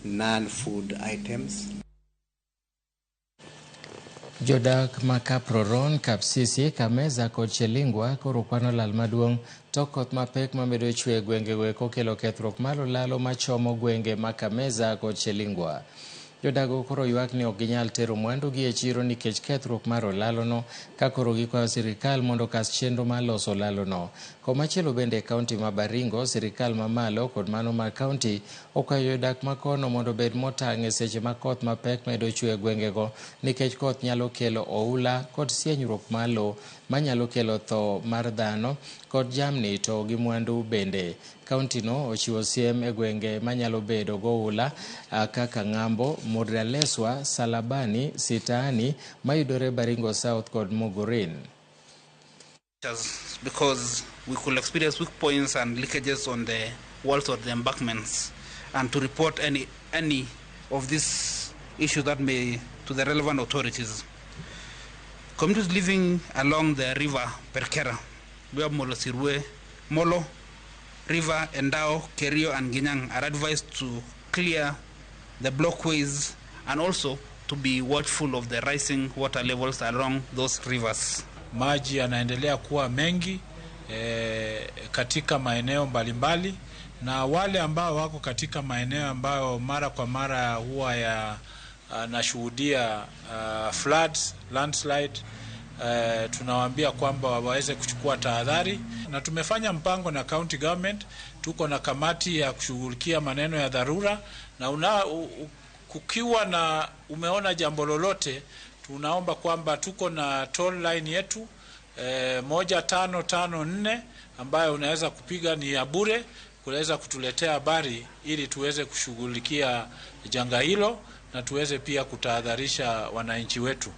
Non-food items. Jodak ma Kaproron, Kapsisi, Kameza kod Chelingwa koro kwano lal maduong' tok koth mapek mamedo chwe e gwengego eko kelo kethruok mar olalo machomo gwenge ma Kameza kod Chelingwa. Jodago koro ywak ni ok ginyal tero mwandugi e chiro nikech kethruok mar olalono ka koro gikwayo sirikal mondo okas chenro mar loso olalono. Komachielo bende e kaunti ma Baringo, sirikal mamalo kod mano mar kaunti okwayo jodak makono mondo obed motang' e seche ma koth mapek medo chwe e gwengego nikech koth nyalo kelo oula kod sienyruok mar lowo manyalo kelo tho mar dhano kod jamni to gi mwandu bende. Kauntino ochiwo siem e gwenge manyalo bedo goula kaka Ng'ambo, Mordaleswa, Salabani, Sitaani mayudore Baringo South kod Mugurin. Because we could experience weak points and leakages on the walls or the embankments, and to report any of these issues that may to the relevant authorities. Communities living along the river Perkera, where Molo Sirwe, Molo River, Endau, Kerio and Ginyang are advised to clear the blockways and also to be watchful of the rising water levels along those rivers. Maji yanaendelea kuwa mengi katika maeneo mbalimbali, na wale ambao wako katika maeneo ambayo mara kwa mara huwa ya nashuhudia floods, landslide, tunawaambia kwamba waweze kuchukua tahadhari, na tumefanya mpango na county government. Tuko na kamati ya kushughulikia maneno ya dharura, na kukiwa na umeona jambo lolote, tunaomba kwamba tuko na toll line yetu 1554 ambayo unaweza kupiga, ni ya bure, kuweza kutuletea habari ili tuweze kushughulikia janga hilo na tuweze pia kutahadharisha wananchi wetu.